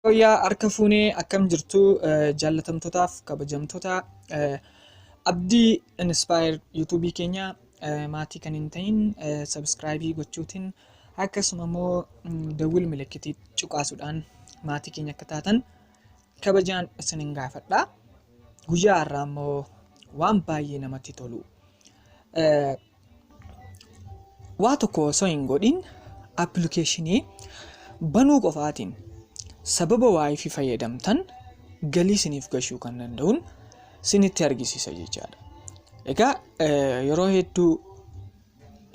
Fooyyaa harka fuunee akkam jirtu jaallatamtootaaf kabajamtoota Abdii Inspire yuutuubii keenya maatii kan hin ta'in sabskraayibii gochuutiin akkasuma immoo dawwil milikitii cuqaasuudhaan maatii keenya akka taatan kabajaan isinin gaafadha. Guyyaa har'aa immoo waan baay'ee namatti tolu. Waa tokko osoo hin godhin appilikeeshinii banuu qofaatiin sababa waayifi fayyadamtan galii isiniif gashuu kan danda'uun isinitti argisiisa jechaadha. Egaa yeroo hedduu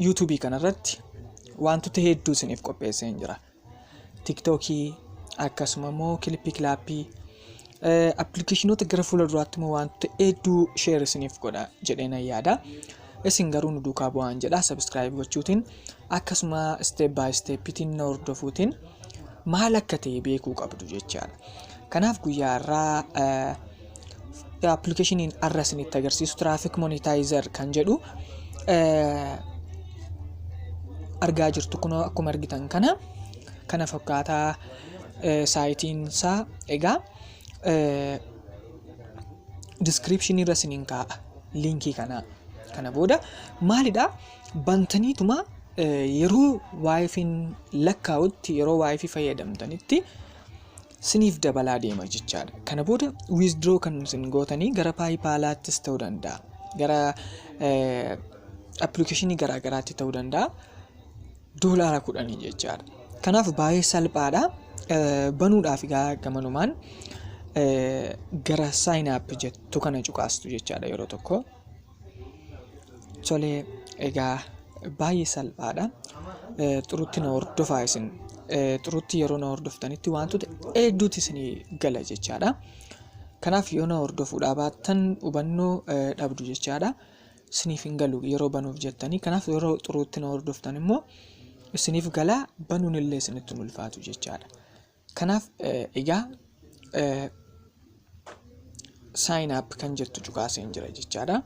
yuutuubii kanarratti wantoota hedduu isiniif qopheessee hin jira. Tiktookii akkasuma immoo kilippii kilaappii appilikeeshinoota gara fuula duraatti immoo wantoota hedduu sheer isiniif godha jedhee nan yaada. Isin garuu nu duukaa bu'aan jedha sabiskiraayib gochuutiin akkasuma step by steppitiin na hordofuutiin maal akka ta'e beekuu qabdu jechaadha. Kanaaf guyyaa har'aa appilikeeshiniin har'a isinitti agarsiisu Traffic Monetizer kan jedhu argaa jirtu kunoo akkuma argitan kana kana fakkaataa saayitiin isaa egaa diskiripshinii irra isiniin kaa'a liinkii kanaa. Kana booda maalidha bantaniituma yeroo waayifiin lakkaa'utti yeroo waayifii fayyadamtanitti siniif dabalaa deema jechaadha. Kana booda withdraw kan isin gootanii gara paayipaalaattis ta'uu danda'a. Gara appilikeeshinii garaa garaatti ta'uu danda'a. Doolaara kudhanii jechaadha. Kanaaf baay'ee salphaadha. Banuudhaaf egaa gamanumaan gara sign up jettu kana cuqaastu jechaadha yeroo tokko. Tolee egaa baay'ee salphaadha. Xurutti na hordofaa isin. Xurutti yeroo na hordoftanitti wantoota hedduutu isinii gala jechaadha. Kanaaf yoo na hordofuudhaa baattan hubannoo dhabdu jechaadha. Isiniif hin galu yeroo banuuf jettanii. Kanaaf yeroo xuruutti na hordoftan immoo isiniif gala banuun illee isinitti hin ulfaatu jechaadha. Kanaaf egaa sign up kan jettu cuqaaseen jira jechaadha.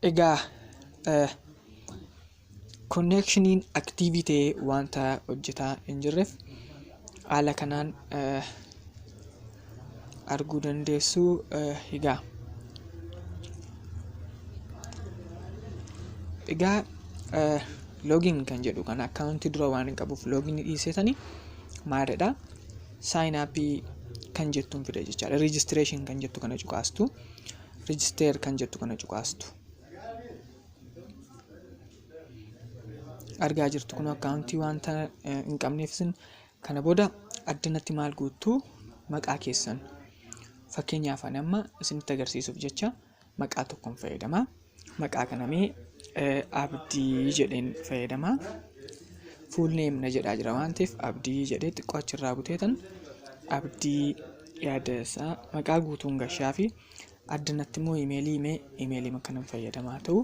Egaa connectioniin active ta'ee wanta hojjetaa hin jirreef haala kanaan arguu dandeessu. Egaa login kan jedhu kan akkaawuntii dura waan hin qabuuf login dhiiseetanii maalidha sign up kan jettuun fida jechaadha. Registration kan jettu kana cuqaastu. Register kan jettu kana cuqaastu. Argaa jirtu kun akkaawuntii wanta hin qabneef isin kana booda addanatti maal guuttu maqaa keessan. Fakkeenyaaf ani amma isinitti agarsiisuuf jecha maqaa tokkoon fayyadama. Maqaa kana mee Abdii jedheen fayyadama. Full name na jedhaa jira waan ta'eef Abdii jedhee xiqqoo achirraa buteetan Abdii Yaadasaa maqaa guutuun gashaa fi addanatti immoo imeelii mee imeelii kanan fayyadamaa ta'u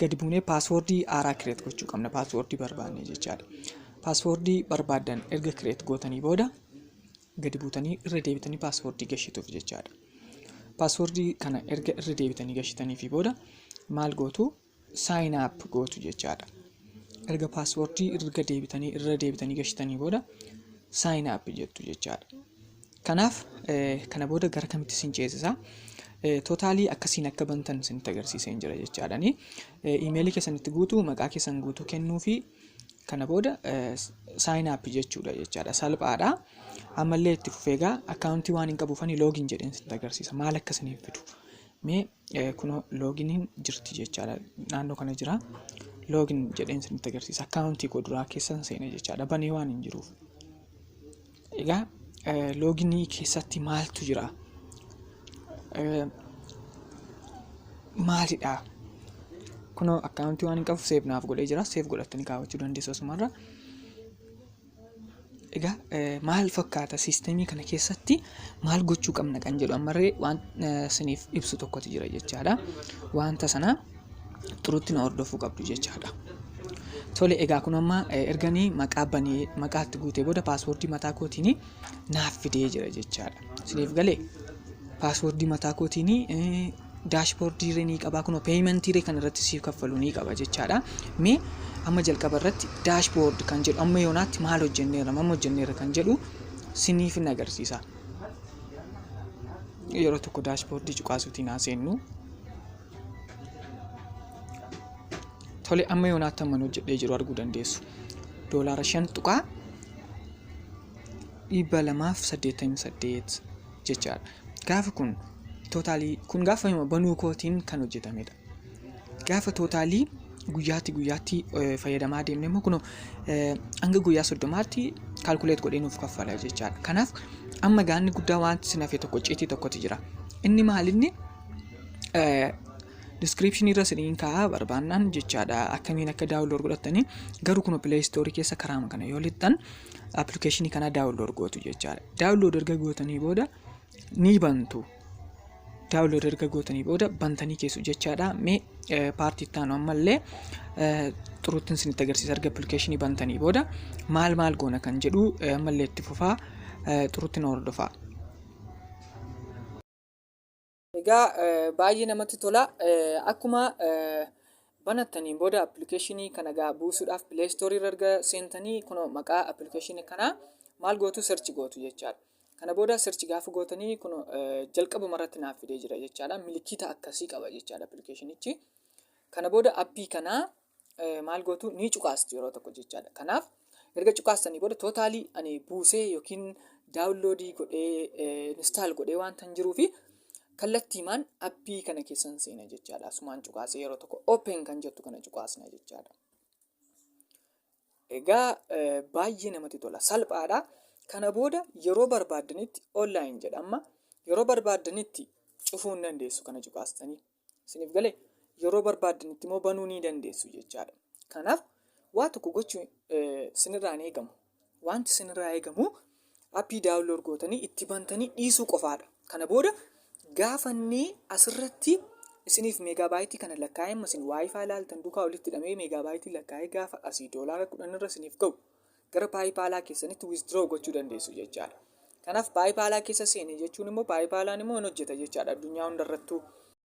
gadi buunee paaswoordii haaraa kireet gochuu qabna paaswoordii barbaanne jechaadha. Paaswoordii barbaaddan erga kireet gootanii booda gadi buutanii irra deebitanii paaswoordii gashituuf jechaadha. Paaswoordii kana erga irra deebitanii gashitanii fi booda maal gootu sign up gootu jechaadha. Erga paaswoordii erga deebitanii irra deebitanii gashitanii booda sign up jettu jechaadha. Kanaaf kana booda gara kamitti isin ceesisa? Tootaalii akkasiin akka bantan isinitti agarsiisee jira jechaadha. Iimeelii keessan itti guutuu, maqaa keessan guutuu kennuu fi kana booda sign up jechuudha jechaadha. Salphaadha. Ammallee itti fufee egaa akkaawuntii waan hin qabuufani login jedheen isinitti agarsiisa. Maal akka isiniif fidu? Mee kunoo looginiin jirti jechaadha. Naannoo kana jira. Login jedheen isinitti agarsiisa. Akkaawuntii koo duraa keessan seene jechaadha. Banee waan hin jiruuf. Egaa looginii keessatti maaltu jira? Maalidha? Kunoo akkaawuntii waan hin qabuuf seef naaf godhee jira. Seef godhattanii kaawwachuu dandeessu asumarra. Egaa maal fakkaata siistemii kana keessatti maal gochuu qabna kan jedhu ammarree waan isiniif ibsu tokkotu jira jechaadha. Wanta sana xurutti na hordofuu qabdu jechaadha. Tole egaa kun amma erganii maqaa banee maqaa itti guutee booda paaswoordii mataa kootiin naaf fidee jira jechaadha. Isiniif galee paaswoordii mataa kootiin Dashboardii ni qaba, kunoo paymentii kan irratti siif kaffalu ni qaba jechaadha. Mee amma jalqaba irratti dashboard kan jedhu, amma yoonaatti maal hojjenneerra, amma hojjenneerra kan jedhu siniif hin agarsiisa. Yeroo tokko dashboardii cuqaasuutiin haa seennu. Tole, amma yoonaatti amma hojjedhee jiru arguu dandeessu. $5.288 jechaadha. Gaafa kun totalii kun gaafa banuu kootiin kan hojjetamedha. Gaafa totalii guyyaatti guyyaatti fayyadamaa deemne immoo kun hanga guyyaa 30tti calculate godhee nuuf kaffala jechaadha. Kanaaf amma gaanni guddaa wanti sin hafe tokko icciitii tokkotu jira. Inni maalinni descriptionii irra isiniin kaa'aa barbaannaan jechaadha, akkamiin akka download godhattanii. Garuu kun Play Storeii keessa karaama kana yoo lixxan applicationii kana download gootu jechaadha. Download erga gootanii booda ni bantu. Download erga gootanii booda bantanii keessu jechaadha. Mee partii itti aanu ammallee xuruuttiin isinitti agarsiisa, erga applicationii bantanii booda maal maal goona kan jedhu ammallee itti fufaa xuruutti na hordofaa. Egaa baay'ee namatti tola. Akkuma banattaniin booda applicationii kana gaa buusuudhaaf Play Storeii irra erga seentanii, kunoo maqaa applicationii kanaa maal gootu, search gootu jechaadha. Kana booda search gaafa gootanii kunoo jalqabuma irratti naaf fidee jira jechaadha. Milikita akkasii qaba jechaadha applicationichi. Kana booda appii kanaa maal gootu, ni cuqaastu yeroo tokko jechaadha. Kanaaf erga cuqaastanii booda totalii ani buusee yookiin downloadii godhee install godhee waanta hin jiruufi kallattiimaan appii kana keessan seena jechaadha. Asumaan cuqaasee yeroo tokko open kan jettu kana cuqaasna jechaadha. Egaa baay'ee namatti tola. Salphaadha. Kana booda yeroo barbaaddanitti online jedha amma, yeroo barbaaddanitti cufuu hin dandeessu kana cuqaastanii. Isiniif galee? Yeroo barbaaddanitti immoo banuu ni dandeessu jechaadha. Kanaaf waa tokko gochuu sinirraa hin eegamu. Wanti sinirraa eegamu appii download gootanii itti bantanii dhiisuu qofaadha. Kana booda gaafa inni asirratti isiniif megabyteii kana lakkaa'ee, amma isin WiFi ilaaltan duukaa walitti hidhamee megabyteii lakkaa'ee gaafa asii $10 irra isiniif ga'u gara PayPalaa keessanitti withdraw gochuu dandeessu jechaadha. Kanaaf PayPalaa keessa seene jechuun immoo PayPalaan immoo hin hojjeta jechaadha addunyaa hundarrattuu.